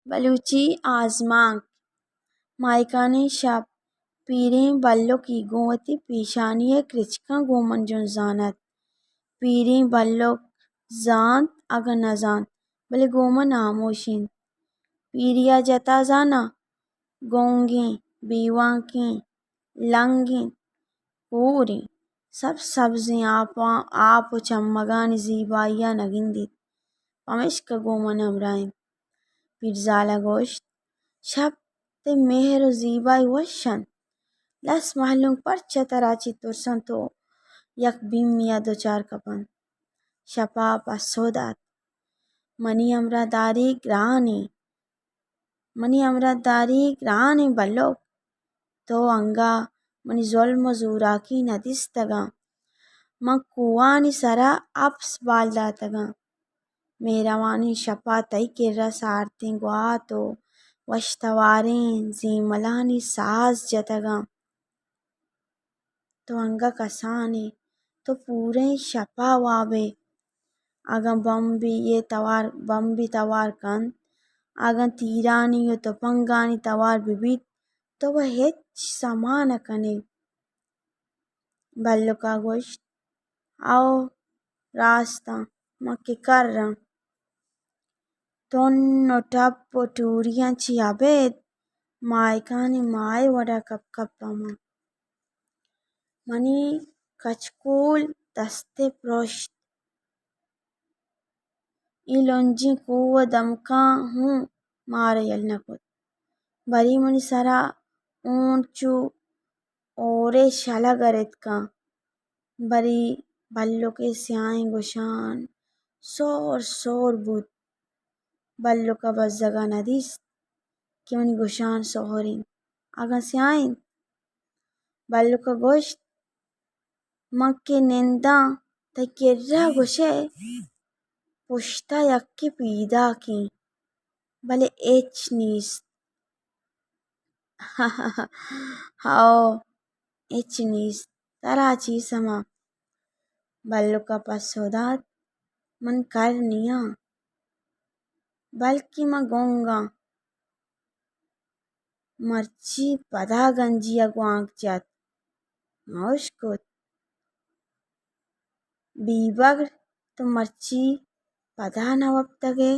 بلوچی آزمانک۔ ماہکانیں شپ۔ پیریں بلکے گوں وتی پیشانی ءِ کرچکاں گوں من جنزان ات۔ پیریں بلک زانت اگاں نہ زانت، بلے گوں من ہاموش انت۔ پیری ءَ جتا زاناں، گونگیں، بیوانکیں، لنگیں، کوریں، سبز سبزیں آپاں، آپ ءُ چمگانی زیبائی ءَ نہ گندیت، پمیشکا گوں من ہمراہ انت۔ پیرزال ءَ گوشت، شپ تئی مہر ءُ زیبائی وش انت۔ لس مہلونک پرچا ترا چہ ترس انت ءُ یک بیمی ءَ دچار کپ انت؟ شپ ءَ پسو دات، منی ہمراہداری گرانیں، منی ہمراہداری گرانیں بلک، تو انگا منی ظلم ءُ زوراکی نہ دیستگاں۔ من کوہانی سرا اپس بال داتگاں۔ مہروانیں شپا تئی کرا سارتیں گوات ءُ وش تواریں زیملانی ساز جتگاں۔ تو انگہ کسان ئے، تو پوریں شپا واب ئے۔ اگاں بمبی اے توار، بمبی توار کنت، اگاں تیرانی ءُ تپنگانی توار بہ بیت، تو وَ ہچ سما نہ کن ئے۔ بلک ءَ گوشت، او راست آں، من کہ کر آں۔ تن ءُ ٹپ ءُ ٹوریاں چہ ابید ماہکانیں ماہے وڑا کپ کپ آں من۔ منی کچکول دست ءَ پرشت۔ اے لنجیں کوہ ءِ دمکاں ہوں مارا یل نہ کت۔ برے منی سرا ہونڈ چو ہورے شلگ ءَ رتکاں۔ برے بلک ءِ سیاہیں گوشان سہر سہر بوت۔ بلک ءَ بزگ ءَ نہ دیست کہ منی گوشان سہر انت، اگاں سیاہ انت۔ بلک ءَ گوشت، من کہ ننداں، تئی کرا گوشئے، پشتا یکے پیداکیں، بلے ہچ نیست۔ ہئو، ہچ نیست۔ ترا چی سما؟ بلک ءَ پسو دات، من کر نیاں، بلکیں من گنگ آں۔ مرچی پدا گنجی ءَ گوانک جت، ماں اشکت، بیبگر، تو مرچی پدا نہ وپتگ ئے؟